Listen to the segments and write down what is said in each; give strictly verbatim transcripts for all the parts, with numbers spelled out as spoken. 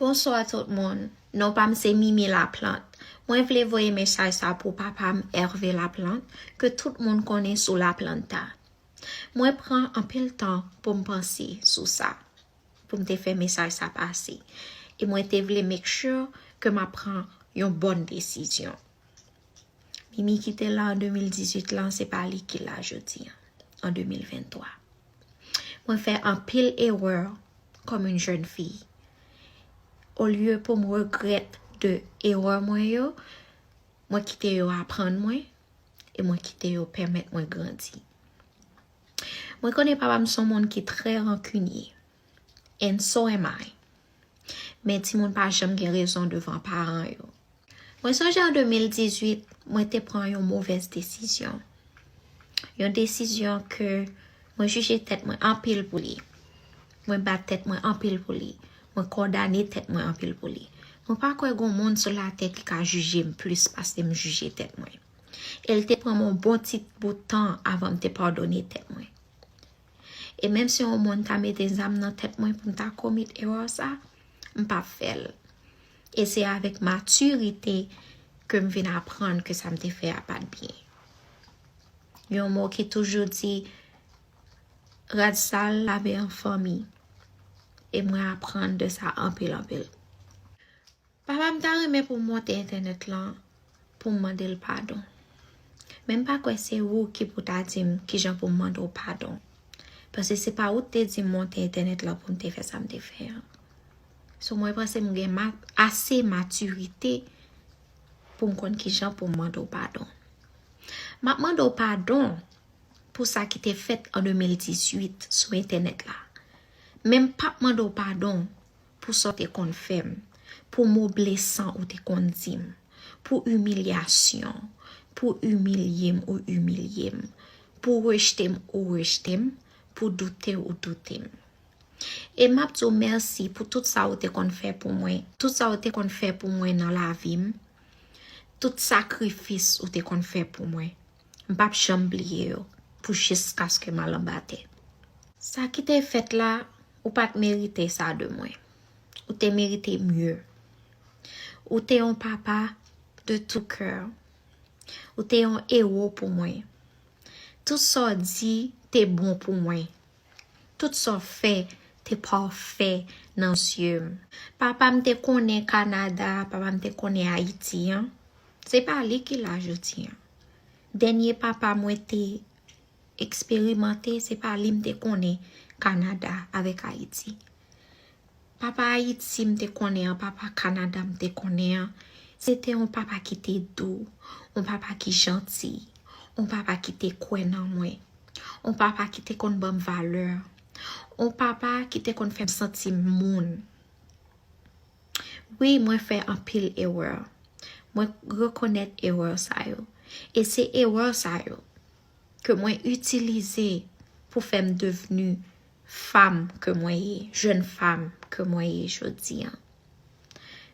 Bonswa tout moun. Non pa m se Mimi Laplante. Mwen vle voye mesaj sa pou papa m Hervé Laplante, ke tout moun konnen sou Laplanta. Mwen pran anpil tan pou m panse sou sa, pou m te fè mesaj sa pase. E mwen te vle make sure ke m ap pran yon bòn desizyon. Mimi ki te la an de mil dizuit lan, se pa li ki la jodi an, an de mil venntwa. Mwen fè anpil erè kòm yon jèn fi. Olye pou m regrèt de erè mwen yo, mwen kite yo aprann mwen e mwen kite yo pèmèt mwen grandi. Mwen konnen papa m se yon moun ki trè rankinye. And so am I. Men timoun pa janm gen rezon devan paran yo. Mwen sonje an de mil dizuit, mwen te pran yon movèz desizyon. Yon desizyon ke mwen jije tèt mwen anpil pou li. Mwen bat tèt mwen anpil pou li. Mwen kondane tèt mwen anpil pou li. Mwen pa kwè gon moun sou latè ki ka jije m plis pase m jije tèt mwen. E l te pran m yon bon ti bout tan avan m te padone tèt mwen. E menm si yon moun ta mete zam nan tèt mwen pou m ta komit erè sa, m p ap fè l. E se avèk matirite ke m vin aprann ke sa m te fè a pa t byen. Yon mo ki toujou di, rad sal lave an fanmi. E mwen aprann de sa anpil, anpil. Papa m ta renmen pou m monte entènèt lan pou m mande l padon. Men m pa kwè se ou ki pou ta di m kijan pou m mande w padon. Paske se pa ou ki te di m monte entènèt lan pou m te fè sa m te fè an. So mwen panse m gen ma-, ase matirite pou m konn kijan pou m mande w padon. M ap mande w padon pou sa ki te fèt an de mil dizuit sou entènèt la. Men m p ap mande w padon pou sa w te konn fè m, pou mo blesan ou te konn di m, pou imilyasyon, pou imilye m ou imilye m, pou rejte m ou rejte m, pou doute ou doute m. E m ap di w mèsi pou tout sa ou te konn fè pou mwen, tout sa ou te konn fè pou mwen nan lavi m, tout sakrifis ou te konn fè pou mwen. M p ap janm bliye yo pou jiskaske m al anba tè. Sa ki te fèt la, ou pa t merite sa de mwen. Ou te merite mye. Ou te yon papa de tout cœur. Ou te yon ewo pou mwen. Tout sa w di te bon pou mwen. Tout sa w fè te pafè nan zye m. Papa m te konnen Kanada, papa m te konnen Ayiti an. Se pa li ki la jodi an. Dènye papa mwen te eksperimante, se pa li m te konnen Kanada avèk Ayiti. Papa Ayiti m te konnen an, papa Kanada m te konnen an, se te yon papa ki te dou, yon papa ki janti, yon papa ki te kwè nan mwen, yon papa ki te konn ban m valè, yon papa ki te konn fè m santi m moun. Wi, mwen fè anpil erè. Mwen rekonèt erè sa yo. E se erè sa yo ke mwen itilize pou fè m devni fanm ke mwen ye, jèn fanm ke mwen ye jodi an.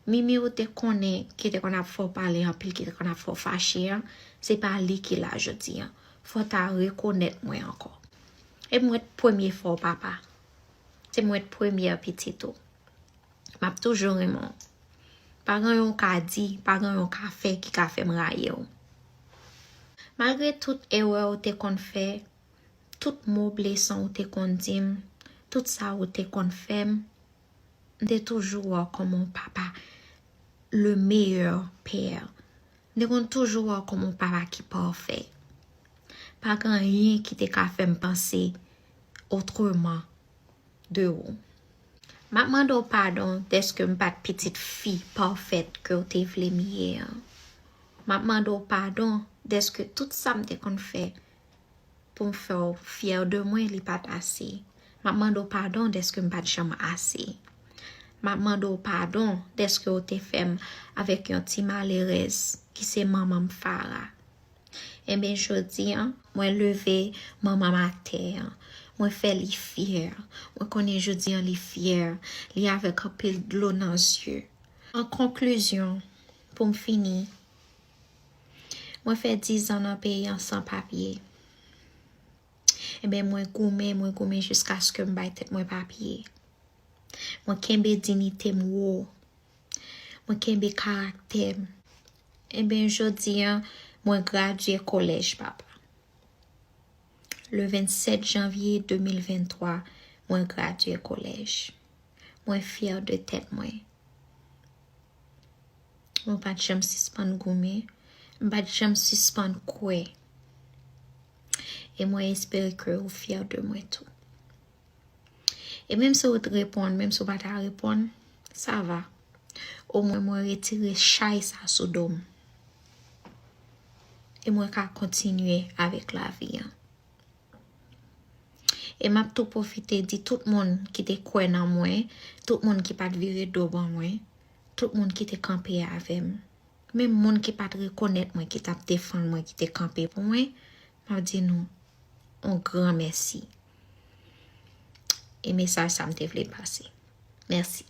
Mimi ou te konnen ki te konn ap fè w pale anpil, ki te konn ap fè w fache an, se pa li ki la jodi an. Fò w ta rekonèt mwen ankò. E mwen t premye fè w papa. Se mwen t premyè pitit ou. M ap toujou renmen w. Pa gen yon ka di, pa gen yon ka fè ki ka fè m rayi w. Malgre tout erè ou te konn fè, tout mo blesan ou te konn di m, tout sa ou te konn fè m, m te toujou wè w kòm yon papa, le meilleur père. M te konn toujou wè w kòm yon papa ki pafè. Pa gen anyen ki te ka fè m panse otreman de ou. M ap mande w padon dèske m pa t pitit fi pafèt ke w te vle m ye an. M ap mande w padon dèske tout sa m te konn fè pou m fè w fyè de mwen, li pa t ase. M ap mande w padon dèske m pa t janm ase. M ap mande w padon dèske w te fè m avèk yon ti malerèz ki se manman m Farah. Enben, jodi an, mwen leve manman m atè an. Mwen fè li fyè. Mwen konnen jodi an li fyè. Li avèk anpil dlo nan zye. An konklizyon, pou m fini, mwen fè dizan nan peyi an san papye. Enben, mwen goumen, mwen goumen jiskaske m bay tèt mwen papye. Mwen kenbe diyite m wo. Mwen kenbe karaktè m. Ebyen, jodi a, mwen gradye kolèj, papa. Le vennsèt janvye de mil venntwa, mwen gradye kolèj. Mwen fyè de tèt mwen. Mwen pa t janm sispann goumen. M pa t janm sispann kwè. E mwen espere ke ou fyè de mwen tou. E menm si ou t reponn, menm si ou pa ta reponn, sa va. Omwen mwen retire chay sa sou do m. E mwen ka kontinye avèk lavi an. E m ap tou pwofite di tout moun ki te kwè nan mwen, tout moun ki pa t vire do ban mwen, tout moun ki te kanpe avè m. Menm moun ki pa t rekonèt mwen, ki t ap defann mwen, ki te kanpe pou mwen, m ap di nou yon gran mèsi. E mesaj sa m te vle pase. Mèsi.